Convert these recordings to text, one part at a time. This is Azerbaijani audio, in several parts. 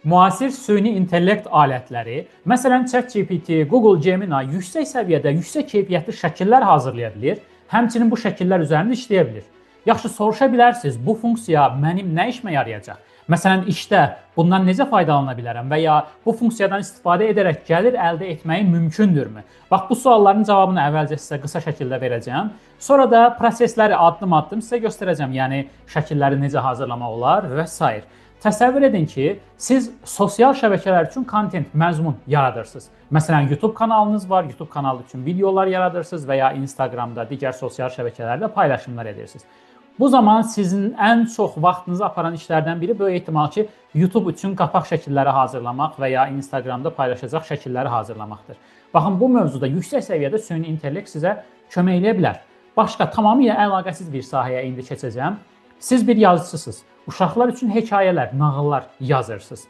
Müasir süni intellekt alətləri, məsələn ChatGPT, Google Gemini yüksək səviyyədə yüksək keyfiyyətli şəkillər hazırlaya bilir, həmçinin bu şəkillər üzərində işləyə bilir. Yaxşı, soruşa bilərsiniz, bu funksiya mənim nə işimə yarayacaq? Məsələn, işdə bundan necə faydalana bilərəm və ya bu funksiyadan istifadə edərək gəlir əldə etməyim mümkündürmü? Bax, bu sualların cavabını əvvəlcə sizə qısa şəkildə verəcəm. Sonra da prosesləri addım-addım sizə göstərəcəm. Yəni şəkilləri necə hazırlamaq olar və s. Təsəvvür edin ki, siz sosial şəbəkələr üçün kontent, məzmun yaradırsınız. Məsələn, YouTube kanalınız var, YouTube kanalı üçün videolar yaradırsınız və ya Instagramda, digər sosial şəbəkələrdə paylaşımlar edirsiniz. Bu zaman sizin ən çox vaxtınızı aparan işlərdən biri böyük ehtimal ki, YouTube üçün qapaq şəkilləri hazırlamaq və ya Instagramda paylaşacaq şəkilləri hazırlamaqdır. Baxın, bu mövzuda yüksək səviyyədə süni intellekt sizə kömək eləyə bilər. Başqa tamamilə əlaqəsiz bir sahəyə indi keçəcəm. Siz bir yazıçısınız. Uşaqlar üçün hekayələr, nağıllar yazırsınız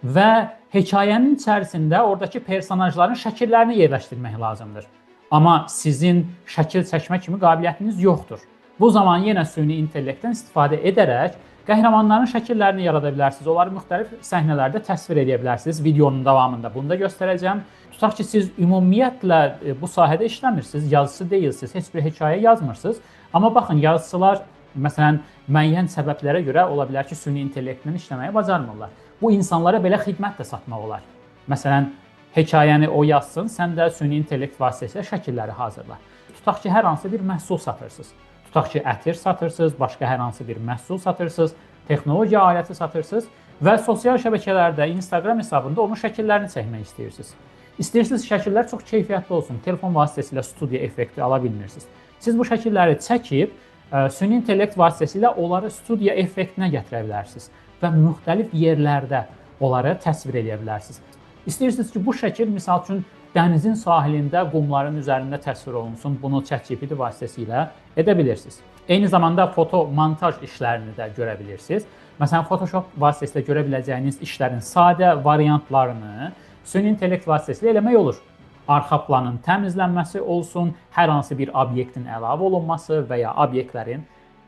və hekayənin içərisində oradakı personajların şəkillərini yerləşdirmək lazımdır. Amma sizin şəkil çəkmə kimi qabiliyyətiniz yoxdur. Bu zaman yenə süni intellektdən istifadə edərək qəhrəmanların şəkillərini yarada bilərsiniz. Onları müxtəlif səhnələrdə təsvir edə bilərsiniz. Videonun davamında bunu da göstərəcəm. Tutaq ki, siz ümumiyyətlə bu sahədə işləmirsiniz, yazıçı deyilsiniz, heç bir hekayə yazmırsınız. Amma baxın, yazıçılar məsələn müəyyən səbəblərə görə ola bilər ki, süni intellektlə işləməyi bacarmırlar. Bu insanlara belə xidmət də satmaq olar. Məsələn, hekayəni o yazsın, sən də süni intellekt vasitəsilə şəkilləri hazırla. Tutaq ki, hər hansı bir məhsul satırsınız. Tutaq ki, ətir satırsınız, başqa hər hansı bir məhsul satırsınız, texnologiya aləti satırsınız və sosial şəbəkələrdə, Instagram hesabında onun şəkillərini çəkmək istəyirsiniz. İstəyirsiniz şəkillər çox keyfiyyətli olsun, telefon vasitəsilə studiya effekti ala bilmirsiniz. Siz bu şəkilləri çəkib süni intellekt vasitəsilə onları studiya effektinə gətirə bilərsiniz və müxtəlif yerlərdə onları təsvir edə bilərsiniz. İstəyirsiniz ki, bu şəkil misal üçün dənizin sahilində qumların üzərində təsvir olunsun. Bunu ChatGPT vasitəsilə edə bilirsiniz. Eyni zamanda foto montaj işlərini də görə bilirsiniz. Məsələn, Photoshop vasitəsilə görə biləcəyiniz işlərin sadə variantlarını süni intellekt vasitəsilə eləmək olur. Arxa planın təmizlənməsi olsun, hər hansı bir obyektin əlavə olunması və ya obyektlərin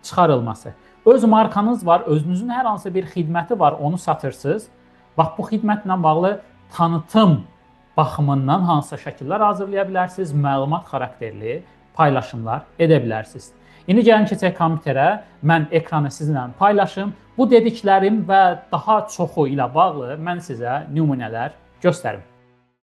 çıxarılması. Öz markanız var, özünüzün hər hansı bir xidməti var, onu satırsınız. Bax, bu xidmətlə bağlı tanıtım baxımından hansısa şəkillər hazırlaya bilərsiniz, məlumat xarakterli paylaşımlar edə bilərsiniz. İndi gəlin keçək kompüterə, mən ekranı sizinlə paylaşım. Bu dediklərim və daha çoxu ilə bağlı mən sizə nümunələr göstərim.